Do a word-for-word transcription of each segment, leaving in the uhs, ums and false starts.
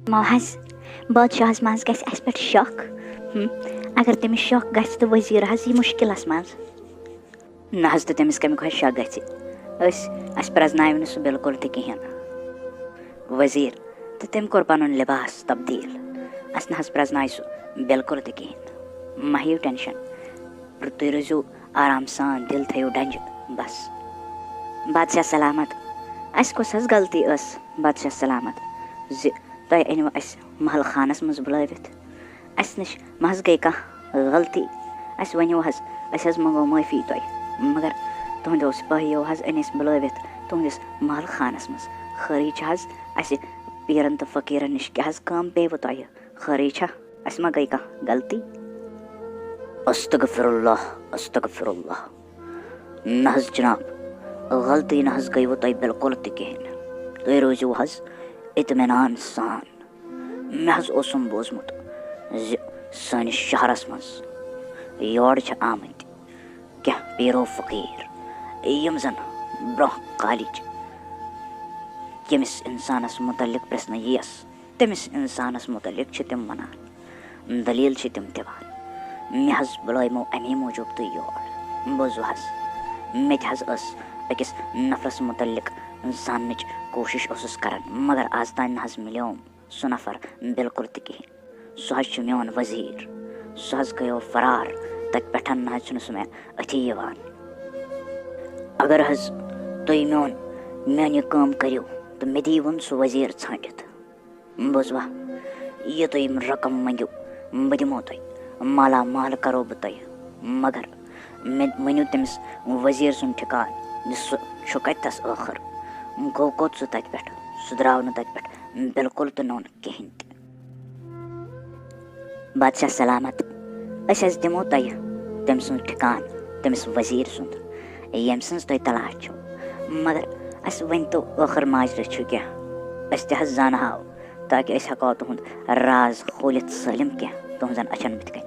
مو حظ، بادشاہس منٛز گژھِ اسہِ پٮ۪ٹھ شک۔ ہم، اگر تٔمِس شک گژھِ تہٕ وزیر حظ یی مشکلس منٛز۔ نہ حظ، تہٕ تٔمِس کمیُک حظ شک گژھِ؟ أسۍ، اسہِ پرزناوِ نہٕ سُہ بالکل تہِ کِہیٖنۍ۔ وزیر، تہٕ تٔمۍ کوٚر پنُن لباس تبدیل۔ اسہِ نہ حظ پرزناوِ سُہ بالکل تہِ کِہیٖنۍ۔ مہ ہیٚیِو ٹینشن۔ تُہۍ روٗزِو آرام سان، دِل تھٲیِو ڈنجہِ، بس۔ بادشاہ سلامت۔ اسہِ کۄس حظ غلطی ٲس، بادشاہ سلامت، زِ تۄہہِ أنِو اسہِ محل خانس منٛز بُلٲوِتھ؟ اسہِ نِش مہ حظ گٔے کانٛہہ غلطی۔ اسہِ ؤنِو حظ، أسۍ حظ منٛگو معٲفی تۄہہِ، مگر تُہنٛدیو سپٲہیو حظ أنۍ أسۍ بُلٲوِتھ تُہنٛدِس محل خانس منٛز۔ خٲرٕے چھِ حظ؟ اسہِ پیٖرن تہٕ فقیٖرن نِش کیٛاہ حظ کٲم پیٚیوٕ تۄہہِ؟ خٲرٕے چھا؟ اسہِ ما گٔے کانٛہہ غلطی؟ استغفر اللہ، استغفر اللہ۔ نہ حظ جناب، غلطی نہ حظ گٔیوٕ تۄہہِ بالکل تہِ کِہیٖنۍ۔ تُہۍ روٗزِو حظ اطمینان سان۔ مےٚ حظ اوسُم بوٗزمُت زِ سٲنِس شہرس منٛز یور چھِ آمٕتۍ کینٛہہ پیٖرو فقیٖر، یِم زن برٛونٛہہ کالِچ ییٚمِس انسانس متعلق پرژھنہٕ یِیَس، تٔمِس انسانس متعلق چھِ تِم ونان، دلیل چھِ تِم دِوان۔ مےٚ حظ بُلٲیمو امی موٗجوٗب تُہۍ یور۔ بوٗزِو حظ، مےٚ تہِ حظ ٲس أکِس نفرس متعلق زاننٕچ کوٗشش اوسُس کران، مگر آز تام نہ حظ مِلیوم سُہ نفر بالکل تہِ کِہیٖنۍ۔ سُہ حظ چھُ میون وزیٖر۔ سُہ حظ گٔیو فرار۔ تَتہِ پٮ۪ٹھ نہ حظ چھُنہٕ سُہ مےٚ أتھی یِوان۔ اگر حظ تُہۍ میون، میٲنۍ یہِ کٲم کٔرِو تہٕ مےٚ دِیٖوُن سُہ وزیٖر ژھٲنٛڈِتھ۔ بوٗزوا، یہِ تُہۍ یِم رقم مٔنٛگِو، بہٕ دِمو تۄہہِ۔ مالا مال کرو بہٕ تۄہہِ۔ مگر مےٚ ؤنِو تٔمِس وزیٖر سُنٛد ٹھِکان، زِ سُہ چھُ کَتہِ تَس ٲخٕر؟ گوٚو کوٚت سُہ تَتہِ پٮ۪ٹھ؟ سُہ درٛاو نہٕ تَتہِ پٮ۪ٹھ بالکل تہٕ نوٚن کِہیٖنۍ تہِ۔ بادشاہ سلامت، أسۍ حظ دِمو تۄہہِ تٔمۍ سُنٛد ٹھِکان، تٔمِس وزیٖر سُنٛد، ییٚمۍ سٕنٛز تۄہہِ تلاش چھو۔ مگر اَسہِ ؤنۍ تو، ٲخٕر ماجرٕ چھُ کیٛاہ؟ أسۍ تہِ حظ زانہاو، تاکہِ أسۍ ہٮ۪کو تُہُنٛد راز کھوٗلِتھ سٲلِم کینٛہہ تُہٕنٛزن أچھن بٕتھِ کنہِ۔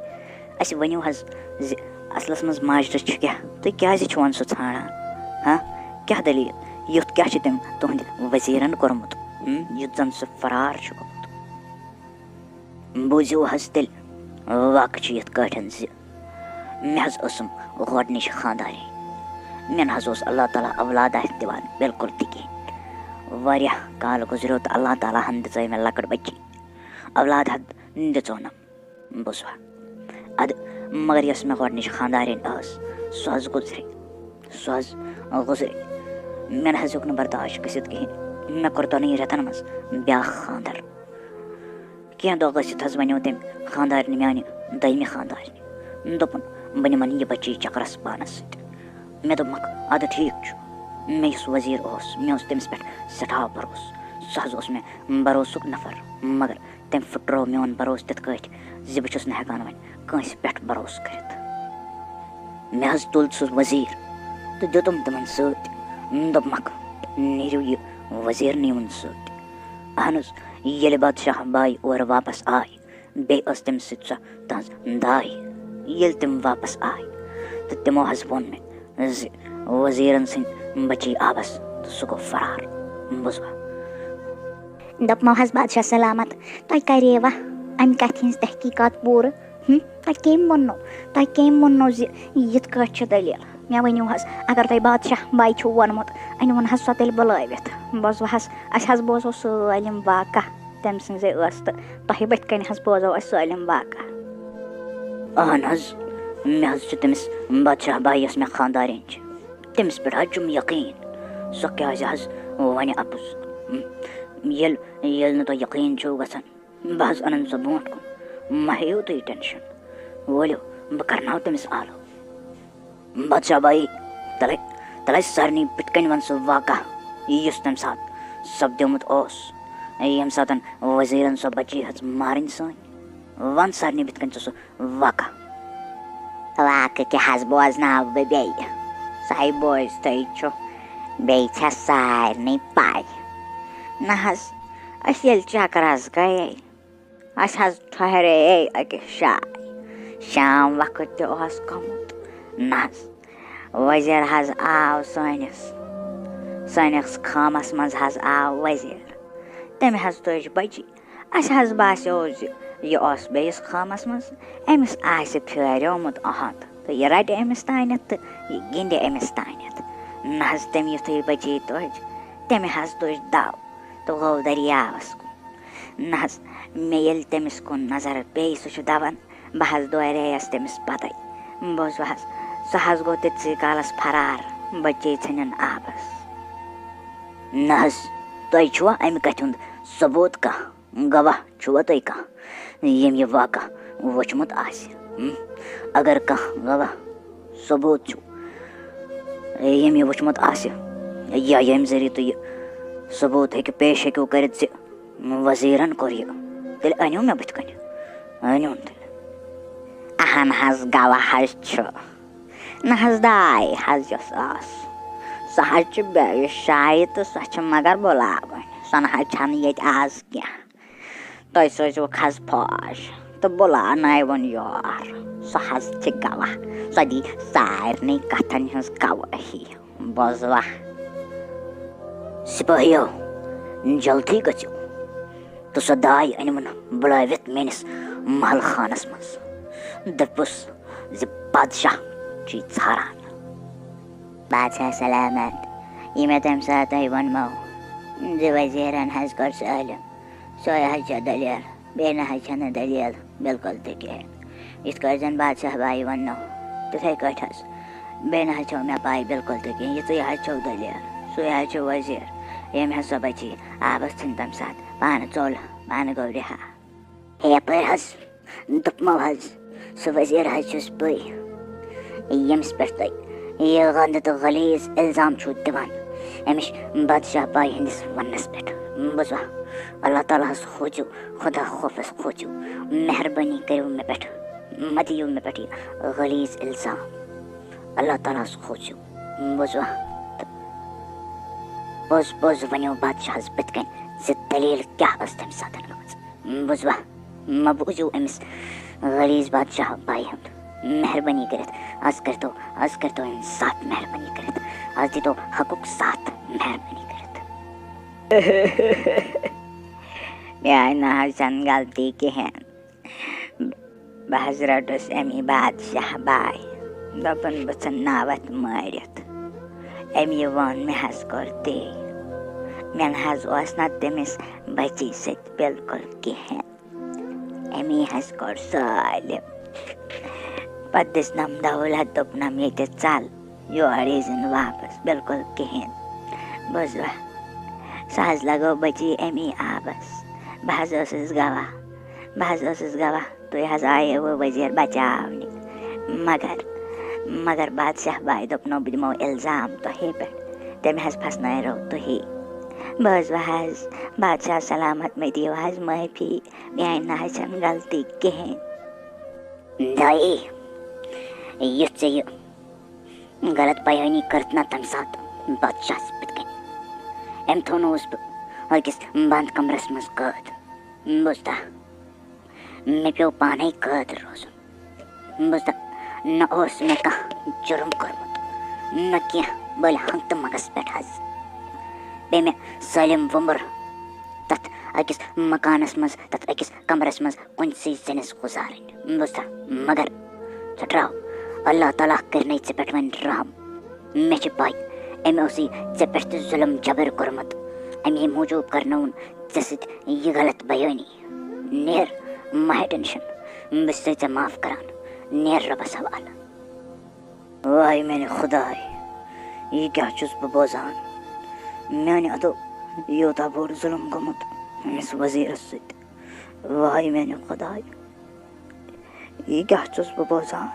اَسہِ ؤنِو حظ زِ اصلس منٛز ماجرٕ چھُ کیٛاہ؟ تُہۍ کیٛازِ چھِو وۄنۍ سُہ ژھانٛڈان؟ ہاں، کیٛاہ دٔلیٖل؟ یُتھ کیٛاہ چھُ تٔمۍ تُہٕنٛدِ وزیٖرن کوٚرمُت، ہُم، یُتھ زن سُہ فرار چھُ گوٚمُت؟ بوٗزِو حظ تیٚلہِ، واقعہٕ چھُ یِتھ کٲٹھۍ زِ مےٚ حظ ٲسٕم گۄڈٕنِچ خانٛدارِنۍ۔ مےٚ نہ حظ اوس اللہ تعالیٰ اولاد آسہِ دِوان بالکل تہِ کِہیٖنۍ۔ واریاہ کال گُزریو تہٕ اللہ تعالیٰ ہن دِژے مےٚ لۄکٕٹ بچی۔ اولاد حظ دِژونم۔ بوٗزوا؟ اَدٕ مگر یۄس مےٚ گۄڈٕنِچ خانٛدارِنۍ ٲس، سۄ حظ گُزرے۔ سۄ حظ گُزرے۔ مےٚ نہ حظ ہیوٚک نہٕ برداش گٔژھِتھ کِہیٖنۍ۔ مےٚ کوٚر دۄنٕے رٮ۪تن منٛز بیٛاکھ خانٛدر۔ کینٛہہ دۄہ گٔژھِتھ حظ ونیو تٔمۍ خانٛدارنہِ، میانہِ دوٚیمہِ خانٛدارنہِ، دوٚپُن، "بہٕ نِمن یہِ بچی چکرس پانس سۭتۍ۔" مےٚ دوٚپمکھ، "اَدٕ ٹھیٖک چھُ۔" مےٚ یُس وزیٖر اوس، مےٚ اوس تٔمِس پٮ۪ٹھ سٮ۪ٹھاہ بھروسہٕ۔ سُہ حظ اوس مےٚ بھروسُک نفر، مگر تٔمۍ پھٕٹرٲو میون بھروسہٕ تِتھ کٲٹھۍ زِ بہٕ چھُس نہٕ ہٮ۪کان وۄنۍ کٲنٛسہِ پٮ۪ٹھ بھروسہٕ کٔرِتھ۔ مےٚ حظ تُل سُہ وزیٖر تہٕ دیُتُم تِمن سۭتۍ۔ دوٚپمکھ، "نیٖرِو یہِ وزیٖر نِیوُن سۭتۍ۔" اہن حظ، ییٚلہِ بادشاہ باے اورٕ واپس آے، بیٚیہِ ٲس تٔمِس سۭتۍ سۄ تہنٛز داے۔ ییٚلہِ تِم واپس آے تہٕ تِمو حظ ووٚن مےٚ زِ وزیٖرن سٕنٛدۍ بچی آبس تہٕ سُہ گوٚو فرار۔ بوٗزوا؟ دوٚپمو حظ، بادشاہ سلامت، تۄہہِ کریوا امہِ کتھِ ہٕنٛز تحقیقات پوٗرٕ؟ ہم؟ تۄہہِ کٔمۍ ووٚننو؟ تۄہہِ کٔمۍ ووٚننو زِ یِتھ کٲٹھۍ چھِ دٔلیٖل؟ مےٚ ؤنِو حظ، اگر تۄہہِ بادشاہ باے چھُو ووٚنمُت، أنِوُن حظ سۄ تیٚلہِ بُلٲوِتھ۔ بوٗزوٕ حظ، اَسہِ حظ بوزو سٲلِم واقعہ تٔمۍ سٕنٛزِ ٲس تہٕ تۄہہِ بٕتھِ کنہِ حظ بوزو اَسہِ سٲلِم واقعہ۔ اہن حظ، مےٚ حظ چھُ تٔمِس بادشاہ باے، یۄس مےٚ خانٛدارِنۍ چھِ، تٔمِس پٮ۪ٹھ حظ چھُم یقیٖن۔ سۄ کیٛازِ حظ وَنہِ اَپُز؟ ییٚلہِ، ییٚلہِ نہٕ تۄہہِ یقیٖن چھُو گژھان، بہٕ حظ اَنَن سۄ برونٛٹھ کُن۔ مہ ہیٚیِو تُہۍ ٹٮ۪نشَن۔ ؤلِو، بہٕ کَرناو تٔمِس آلو۔ بادشاہ بھائی، تَلَے، تَلَے سارنٕے بٕتھِ کَنۍ وَن سُہ واقعہ، یُس تَمہِ ساتہٕ سَپدیومُت اوس، ییٚمہِ ساتَن وزیٖرَن سۄ بَچی ہیٚژ مارٕنۍ سٲنۍ۔ وَن سارنٕے بٕتھِ کَنۍ ژٕ سُہ واقعہ۔ واقعہٕ کیٛاہ حظ بوزناو بہٕ بیٚیہِ؟ سۄے بوزتھٕے چھُ۔ بیٚیہِ چھےٚ سارنٕے پَے۔ نہ حظ، أسۍ ییٚلہِ چکرس گٔیے، أسۍ حظ ٹھہرے أکِس جایہِ۔ شام وقت تہِ اوس گوٚمُت۔ نہ حظ، وزیر حظ آو سٲنِس، سٲنِس خامس منٛز حظ آو وزیر۔ تٔمۍ حظ تُج بچی۔ اَسہِ حظ باسیو زِ یہِ اوس بیٚیِس خٲمَس منٛز، أمِس آسہِ پھیریومُت اَہَنٛد تہٕ یہِ رَٹہِ أمِس تانٮ۪تھ تہٕ یہِ گِنٛدِ أمِس تانٮ۪تھ۔ نہ حظ، تٔمۍ یُتھُے بٔچی تُج، تٔمۍ حظ تُج دَو تہٕ گوٚو دٔریاوَس کُن۔ نہ حظ، مےٚ ییٚلہِ تٔمِس کُن نظر پیٚیہِ، سُہ چھُ دَوان، بہٕ حظ دورییَس تٔمِس پَتَے۔ بوٗزوٕ حظ، سُہ حظ گوٚو تِتسٕے کالَس فرار، بٔچی ژھٕنِن آبَس۔ نہ حظ، تۄہہِ چھُوا اَمہِ کَتھِ ہُنٛد ثبوٗت کانٛہہ؟ گواہ چھُوا تۄہہِ کانٛہہ، ییٚمۍ یہِ واقعہ وُچھمُت آسہِ؟ ہم؟ اگر کانٛہہ گواہ ثبوٗت چھُ، ییٚمۍ یہِ وُچھمُت آسہِ، یا ییٚمہِ ذٔریعہٕ تُہۍ یہِ ثبوٗت ہیٚکِو، پیش ہیٚکِو کٔرِتھ زِ وزیٖرَن کوٚر یہِ، تیٚلہِ أنِو مےٚ بٕتھِ کَنہِ، أنِو تیٚلہِ۔ اہن حظ، گواہ حظ چھُ۔ نہ حظ، داے حظ یۄس ٲس، سۄ حظ چھِ بیٚیہِ جایہِ تہٕ سۄ چھِ مگر بُلاوٕنۍ۔ سۄ نہ حظ چھَنہٕ ییٚتہِ آز کینٛہہ۔ تُہۍ سوٗزِوُکھ حظ فوج تہٕ بُلاونٲوُن یور۔ سۄ حظ چھِ گواہ، سۄ دی سارنٕے کَتھَن ہٕنٛز گوٲہی۔ بوٗزوا؟ سِپٲہِیو، جلدی گٔژھِو۔ تہٕ سۄ داے أنِوُن بُلٲوِتھ میٛٲنِس محل خانَس منٛز۔ دوٚپُس زِ بادشاہ چھُے ژھاران۔ بادشاہ سلامت، یہِ مےٚ تَمہِ ساتہٕ تۄہہِ ووٚنمو زِ وزیٖرَن حظ کوٚر سٲلِم، سۄے حظ چھےٚ دٔلیٖل، بیٚیہِ نہ حظ چھَنہٕ دٔلیٖل بِلکُل تہِ کِہیٖنۍ۔ یِتھ کٲٹھۍ زَن بادشاہ بھایی ووٚننو، تِتھَے کٲٹھۍ حظ۔ بیٚیہِ نہ حظ چھو مےٚ پَے بِلکُل تہِ کِہیٖنۍ، یِژٕے حظ چھو دٔلیٖل، سُے حظ چھُ وزیٖر، ییٚمۍ حظ سۄ بٔچی آبَس ژھٕنۍ تَمہِ ساتہٕ، پانہٕ ژوٚل، پانہٕ گوٚو رِہا۔ ہے یَپٲرۍ حظ، دوٚپمو حظ، سُہ وزیٖر حظ چھُس بٕے، ییٚمِس پٮ۪ٹھ تُہۍ یہِ گنٛدٕ تہٕ غلیظ الزام چھُو دِوان، أمِس بادشاہ بھایی ہٕنٛدِس وننَس پٮ۪ٹھ۔ بوٗزوا؟ اللہ تعالیٰ ہَس کھوژِو، خدا خوفَس کھوژِو، مہربٲنی کٔرِو مےٚ پٮ۪ٹھ، مہ دِیِو مےٚ پٮ۪ٹھ یہِ غلیظ الزام۔ اللہ تعالیٰ ہَس کھوژِو، بوٗزوا؟ تہٕ پوٚز پوٚز ؤنِو بادشاہَس بٕتھِ کَنۍ زِ دٔلیٖل کیٛاہ ٲس تَمہِ ساتہٕ گٔمٕژ۔ بوٗزوا؟ مہ بوٗزِو أمِس غلیظ بادشاہ بھایی ہُنٛد۔ مہربٲنی کٔرِتھ، از کٔرۍتو، از کٔرۍتو اِنصاف مہربٲنی کٔرِتھ۔ از دیٖتو حقُک ساتھ مہربٲنی کٔرِتھ۔ میٛانہِ نہ حظ چھَنہٕ غلطی کِہیٖنۍ۔ بہٕ حظ رٔٹٕس اَمی بادشاہ بھایی۔ دوٚپُن، بہٕ ژھٕنناوَتھ مٲرِتھ۔ أمی ووٚن، مےٚ حظ کوٚر تی۔ مےٚ نہ حظ اوس نہ تٔمِس بٔچی سۭتۍ بِلکُل کِہیٖنۍ۔ أمی حظ کوٚر سٲلِم۔ پَتہٕ دِژنَم دولت، دوٚپنَم، ییٚتہِ ژَل، یور یی زِ نہٕ واپَس بِلکُل کِہیٖنۍ۔ بوٗزوا؟ سۄ حظ لَگٲو بٔچی أمی آبَس۔ بہٕ حظ ٲسٕس گواہ۔ بہٕ حظ ٲسٕس گواہ، تُہۍ حظ آییوٕ وزیٖر بچاونہِ۔ مگر، مگر بادشاہ بھایی دوٚپنو، بہٕ دِمو الزام تۄہے پٮ۪ٹھ۔ تٔمۍ حظ پھسنٲیرو تُہی۔ بوٗزوٕ حظ، بادشاہ سلامت، مےٚ دِیِو حظ معٲفی، میٛانہِ نہ حظ چھَنہٕ غلطی کِہیٖنۍ۔ دایی، یُتھ ژےٚ یہِ غلط بیٲنی کٔرٕتھ نہ تَمہِ ساتہٕ بادشاہَس بٕتھِ کَنہِ، أمۍ تھوٚونووُس بہٕ أکِس بنٛد کمرَس منٛز قٲد۔ بوٗزتھا؟ مےٚ پیوٚو پانے قٲد روزُن۔ بوٗزتھا؟ نہ اوس مےٚ کانٛہہ جُرم کوٚرمُت، نہ کینٛہہ، بٔلۍ ہنٛگتہٕ منٛگس پٮ۪ٹھ حظ پیٚیہِ مےٚ سٲلِم وُمبُر تتھ أکِس مکانس منٛز، تتھ أکِس کمرس منٛز کُنسٕے زٔنِس گُزارٕنۍ۔ بوٗزتھا؟ مگر ژٕ ڈراو، اللہ تعالیٰ کرنَے ژےٚ پٮ۪ٹھ وۄنۍ رحم۔ مےٚ چھِ پَے، أمۍ اوسُے ژےٚ پٮ۪ٹھ تہِ ظُلم جبر کوٚرمُت، اَمی موٗجوٗب کرنٲوُن ژےٚ سۭتۍ یہِ غلط بیٲنی۔ نیر، مہ ہےٚ ٹینشن، بہٕ چھُسے ژےٚ معاف کران۔ نیر رۄبَس حوالہٕ۔ واے میانہِ خداے، یہِ کیٛاہ چھُس بہٕ بوزان؟ میانہِ اَتھو یوٗتاہ بوٚڑ ظُلم گوٚمُت أمِس وزیٖرَس سۭتۍ۔ واے میانہِ خداے، یہِ کیٛاہ چھُس بہٕ بوزان؟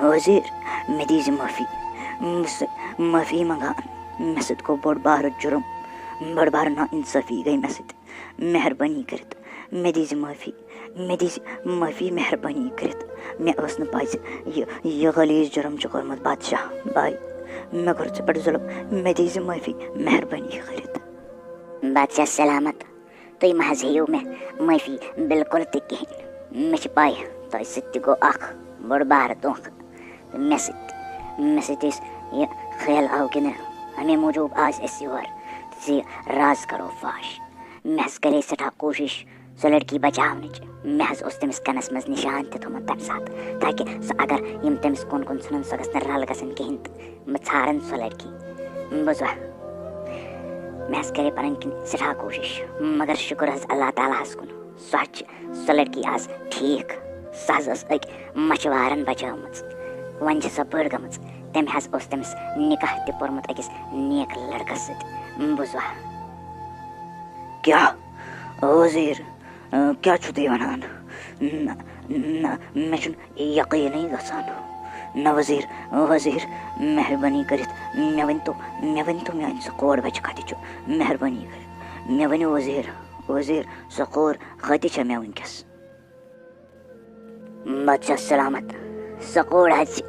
وزیٖر، مےٚ دیٖزِ معٲفی، بہٕ چھُسے معٲفی منٛگان۔ مےٚ سۭتۍ گوٚو بوٚڑ بارٕ جُرم، بٔڑ بارٕ نا اِنصٲفی گٔے مےٚ سۭتۍ۔ مہربٲنی کٔرِتھ مےٚ دیٖزِ معٲفی، مےٚ دیٖزِ معٲفی مہربٲنی کٔرِتھ۔ مےٚ ٲس نہٕ پَے زِ یہِ، یہِ غلیظ جُرم چھُ کوٚرمُت بادشاہ بھاے۔ مےٚ کوٚر ژےٚ پٮ۪ٹھ ظُلم، مےٚ دیٖزِ معٲفی مہربٲنی کٔرِتھ۔ بادشاہ سلامت، تُہۍ مہ حظ ہیٚیِو مےٚ معٲفی بِلکُل تہِ کِہیٖنۍ۔ مےٚ چھِ پَے تۄہہِ سۭتۍ تہِ گوٚو اَکھ بوٚڑ بارٕ دھوکہٕ۔ تہٕ مےٚ سۭتۍ، مےٚ سۭتۍ یُس یہِ خیال آو کہِ نہٕ، اَمے موٗجوٗب آز أسۍ یور زِ یہِ راز کَرو فاش۔ مےٚ حظ کَرے سٮ۪ٹھاہ کوٗشِش سۄ لٔڑکی بَچاونٕچ۔ مےٚ حظ اوس تٔمِس کَنَس منٛز نِشان تہِ تھوٚمُت تَمہِ ساتہٕ، تاکہِ سُہ اگر یِم تٔمِس کُن کُن ژھٕنَن، سۄ گژھِ نہٕ رَلہٕ گژھٕنۍ کِہیٖنۍ تہٕ بہٕ ژھارَن سۄ لٔڑکی۔ بوٗزوا؟ مےٚ حظ کَرے پَنٕنۍ کِنۍ سٮ۪ٹھاہ کوٗشِش، مگر شُکُر حظ اللہ تعالیٰ ہَس کُن، سۄ حظ چھِ سۄ لٔڑکی آز ٹھیٖک۔ سۄ حظ ٲس أکۍ مَچھِ وارَن بَچٲومٕژ۔ وۄنۍ چھِ سۄ بٔڑ گٔمٕژ۔ تٔمۍ حظ اوس تٔمِس نِکاح تہِ پوٚرمُت أکِس نیک لٔڑکَس سۭتۍ۔ بوٗزوا؟ کیٛاہ؟ وزیٖر، اۭں، کیٛاہ چھُو تُہۍ وَنان؟ نہ، نہ، مےٚ چھُنہٕ یقیٖنٕے گژھان۔ نہ وزیٖر، وزیٖر، مہربٲنی کٔرِتھ مےٚ ؤنۍتو، مےٚ ؤنۍتو میٛانہِ سۄ کورِ بَچہِ کَتہِ چھُ؟ مہربٲنی کٔرِتھ مےٚ ؤنِو وزیٖر، وزیٖر، سۄ کور کَتہِ چھےٚ مےٚ وٕنۍکٮ۪س؟ بادشاہ سلامت، سۄ کور حظ چھِ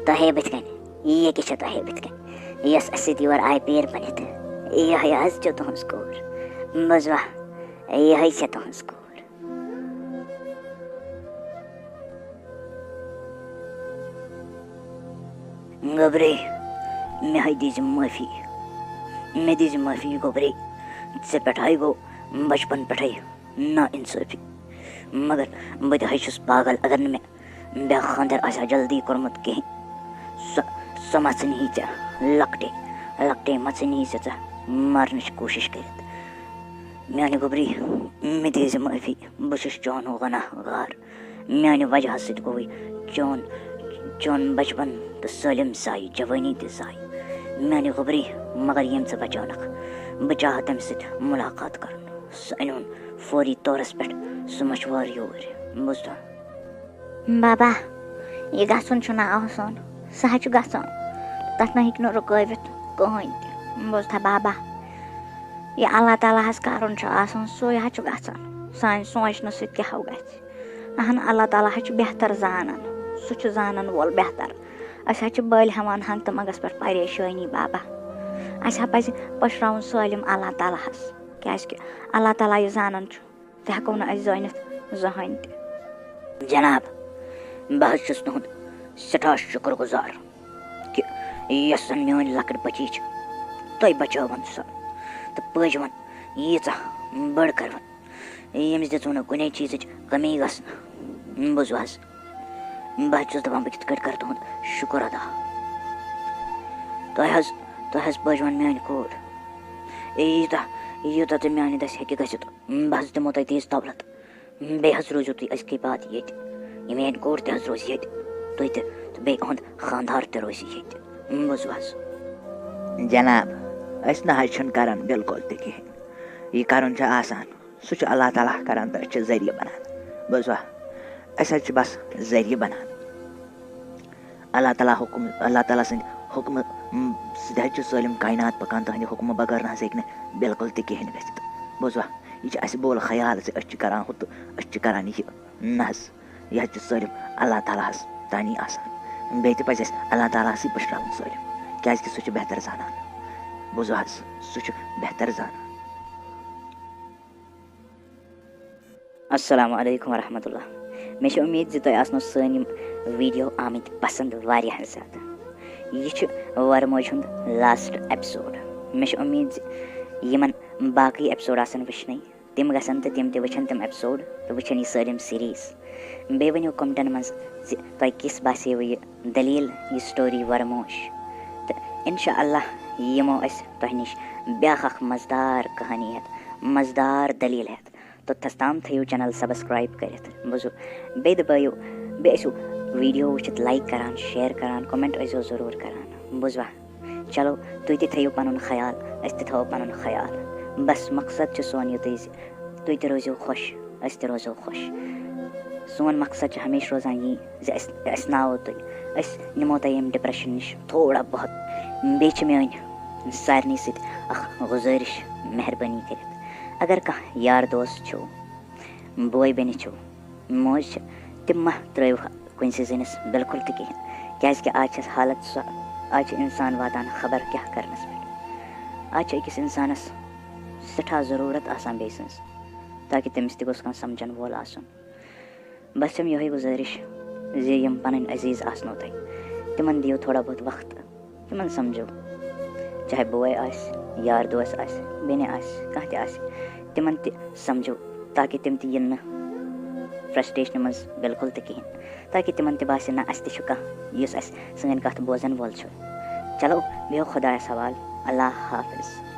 تۄہے بٕتھِ کَنہِ، یہِ کہِ چھےٚ تۄہے بٕتھِ کَنہِ، یۄس اَسہِ سۭتۍ یور آیہِ پیٖر بٔنِتھ۔ یِہوٚے حظ چھِ تُہٕنٛز کور۔ بوٗزوا؟ یِہوٚے چھےٚ تُہٕنٛز کور۔ گوٚبرے، مےٚ ہے دیٖزِ معٲفی۔ مےٚ دیٖزِ معٲفی گوٚبرے۔ ژےٚ پٮ۪ٹھ ہے گوٚو بچپن پٮ۪ٹھَے نا انصٲفی۔ مگر بہٕ تہِ ہے چھُس پاگل، اگر نہٕ مےٚ بیٛاکھ خانٛدر آسہِ ہا جلدی کوٚرمُت کِہیٖنۍ۔ سۄ، سۄ مَژھٕنۍ ہی ژےٚ لۄکٹے، لۄکٹے مَژھٕنۍ ہی ژےٚ ژےٚ مارنٕچ کوٗشِش کٔرِتھ۔ میٛانہِ گوٚبری، مےٚ دیٖزِ معٲفی، بہٕ چھُس چون گۄناہ گار۔ میٛانہِ وجہ سۭتۍ گوٚوُے چون، چون بچپن تہٕ سٲلِم ضایع، جوٲنی تہِ ضایع۔ میٛانہِ گوٚبری، مگر ییٚمۍ ژٕ بچٲونکھ، بہٕ چاہہٕ تٔمِس سۭتۍ مُلاقات کرُن۔ سُہ أنِوُن فوری طورس پٮ۪ٹھ سُہ مشوار یوٗرۍ۔ بوٗزتھا؟ بابا، یہِ گژھُن چھُنہٕ آسُن، سُہ حظ چھُ گژھُن۔ تَتھ نہ ہیٚکہِ نہٕ رُکٲوِتھ کٕہٕنۍ تہِ۔ بوٗزتھا بابا؟ یہِ اللہ تعالیٰ ہَس کَرُن چھُ آسان، سُے حظ چھُ گژھان۔ سانہِ سونٛچنہٕ سۭتۍ کیٛاہ ہو گژھِ؟ اہن، اللہ تعالیٰ حظ چھُ بہتر زانان، سُہ چھُ زانان وول بہتر۔ أسۍ حظ چھِ بٔلۍ ہٮ۪وان ہنٛگتہٕ منٛگَس پٮ۪ٹھ پریشٲنی بابا۔ اَسہِ ہا پَزِ پٔشراوُن سٲلِم اللہ تعالیٰ ہَس، کیٛازِکہِ اللہ تعالیٰ یہِ زانان چھُ، تہِ ہٮ۪کو نہٕ أسۍ زٲنِتھ زٕہٕنۍ تہِ۔ جناب، بہٕ حظ چھُس تُہُنٛد سٮ۪ٹھاہ شُکُر گُزار کہِ یۄس زَن میٛٲنۍ لۄکٕٹ بٔچی چھِ، تۄہہِ بچٲوٕن سۄ تہٕ پٲجوٕن ییٖژاہ بٔڑ کٔروٕن، ییٚمِس دِژوٕ نہٕ کُنے چیٖزٕچ کٔمی گژھنہٕ۔ بوٗزِو حظ، بہٕ حظ چھُس دَپان، بہٕ کِتھ کٲٹھۍ کَرٕ تُہُنٛد شُکُر ادا؟ تۄہہِ حظ، تۄہہِ حظ پٲجوٕن میٛٲنۍ کوٗر۔ یوٗتاہ، یوٗتاہ تہِ میٛانہِ دَسہِ ہیٚکہِ گٔژھِتھ، بہٕ حظ دِمو تۄہہِ تیٖژ دولت۔ بیٚیہِ حظ روٗزِو تُہۍ أزکہِ بعد ییٚتہِ۔ یہِ میٛٲنۍ کوٗر تہِ حظ روزِ ییٚتہِ۔ تُہۍ تہِ تہٕ بیٚیہِ یِہُنٛد خانٛدار تہِ روزِ ییٚتہِ۔ بوٗزِو حظ۔ جناب، أسۍ نہ حظ چھِنہٕ کران بِلکُل تہِ کِہیٖنۍ۔ یہِ کرُن چھُ آسان، سُہ چھُ اللہ تعالیٰ کران تہٕ أسۍ چھِ ذٔریعہٕ بنان۔ بوٗزوا؟ أسۍ حظ چھِ بس ذٔریعہٕ بنان۔ اللہ تعالیٰ حُکُم، اللہ تعالیٰ سٕنٛدِ حُکمہٕ، م، سۭتۍ حظ چھِ سٲلِم کائنات پکان، تُہنٛدِ حُکمہٕ بغٲر نہ حظ ہیٚکہِ نہٕ بِلکُل تہِ کِہیٖنۍ گٔژھِتھ۔ بوٗزوا؟ یہِ چھُ اَسہِ بول خیال زِ أسۍ چھِ کران ہُہ تہٕ أسۍ چھِ کران یہِ۔ نہ حظ، یہِ حظ چھِ سٲلِم اللہ تعالیٰ ہَس تانی آسان۔ بیٚیہِ تہِ پَزِ اَسہِ اللہ تعالیٰ ہَسٕے پٔشراوُن سٲلِم، کیٛازِکہِ سُہ چھُ بہتر زانان۔ بوٗزِو حظ، سُہ چھُ بہتر زانان۔ السلام علیکم ورحمۃ اللہ۔ مےٚ چھِ اُمید زِ تۄہہِ آسنو سٲنۍ یِم ویٖڈیو آمٕتۍ پَسنٛد واریاہ زیادٕ۔ یہِ چھُ وَرٕ موج ہُنٛد لاسٹ ایپیسوڈ۔ مےٚ چھِ اُمید زِ یِمَن باقٕے ایپیسوڈ آسَن وٕچھنٕے، تِم گژھن تہٕ تِم تہِ وٕچھن تِم ایپیسوڈ تہٕ وٕچھن یہِ سٲلِم سیریٖز۔ بیٚیہِ ؤنِو کمنٹن منٛز زِ تۄہہِ کِژھ باسیوٕ یہِ دٔلیٖل، یہِ سٹوری ورموش۔ تہٕ انشاء اللہ یِمو أسۍ تۄہہِ نِش بیٛاکھ اکھ مزٕدار کہانی ہٮ۪تھ، مزٕدار دٔلیٖل ہٮ۪تھ۔ توٚتتھس تام تھٲیِو چینل سبسکرائب کٔرِتھ، بوٗزِو۔ بیٚیہِ دبٲیِو، بیٚیہِ ٲسِو ویٖڈیو وٕچھِتھ لائک کران، شیئر کران، کمنٹ ٲسۍزیو ضروٗر کران، بوٗزوا؟ چلو، تُہۍ تہِ تھٲیِو پَنُن خیال، أسۍ تہِ تھاوو پَنُن خیال۔ بس مقصد چھُ سون یُتُے زِ تُہۍ تہِ روٗزِو خۄش، أسۍ تہِ روزو خۄش۔ سون مقصد چھُ ہمیشہِ روزان یی زِ أسۍ، أسۍ ناوو تُہۍ، أسۍ نِمو تۄہہِ ییٚمہِ ڈپریشن نِش تھوڑا بہت۔ بیٚیہِ چھِ میٲنۍ سارنٕے سۭتۍ اکھ گُزٲرِش، مہربٲنی کٔرِتھ، اگر کانٛہہ یار دوست چھُو، بوے بیٚنہِ چھِو، موج چھِ، تِم مہ ترٲیِو کُنہِ سٕے زٔنِس بِلکُل تہِ کِہیٖنۍ، کیٛازِکہِ آز چھَس حالت سۄ، آز چھِ اِنسان واتان خبر کیٛاہ کَرنَس پٮ۪ٹھ۔ آز چھِ أکِس اِنسانَس سٮ۪ٹھاہ ضروٗرت آسان بیٚیہِ سٕنٛز، تاکہِ تٔمِس تہِ گوٚژھ کانٛہہ سَمجھَن وول آسُن۔ بس چھَم یِہوٚے گُزٲرِش زِ یِم پَنٕنۍ عزیٖز آسنو تۄہہِ، تِمَن دِیِو تھوڑا بہت وقت۔ تِمن سمجھو، چاہے بوے آسہِ، یار دوس آسہِ، بیٚنہِ آسہِ، کانٛہہ تہِ آسہِ، تِمَن تہِ سَمجھو، تاکہِ تِم تہِ یِن نہٕ فرسٹریشنہِ منٛز بِلکُل تہِ کِہیٖنۍ، تاکہِ تِمَن تہِ باسہِ نہ اَسہِ تہِ چھُ کانٛہہ یُس اَسہِ سٲنۍ کَتھ بوزَن وول چھُ۔ چلو، بیٚہو خۄدایَس حوال۔ اللہ حافظ۔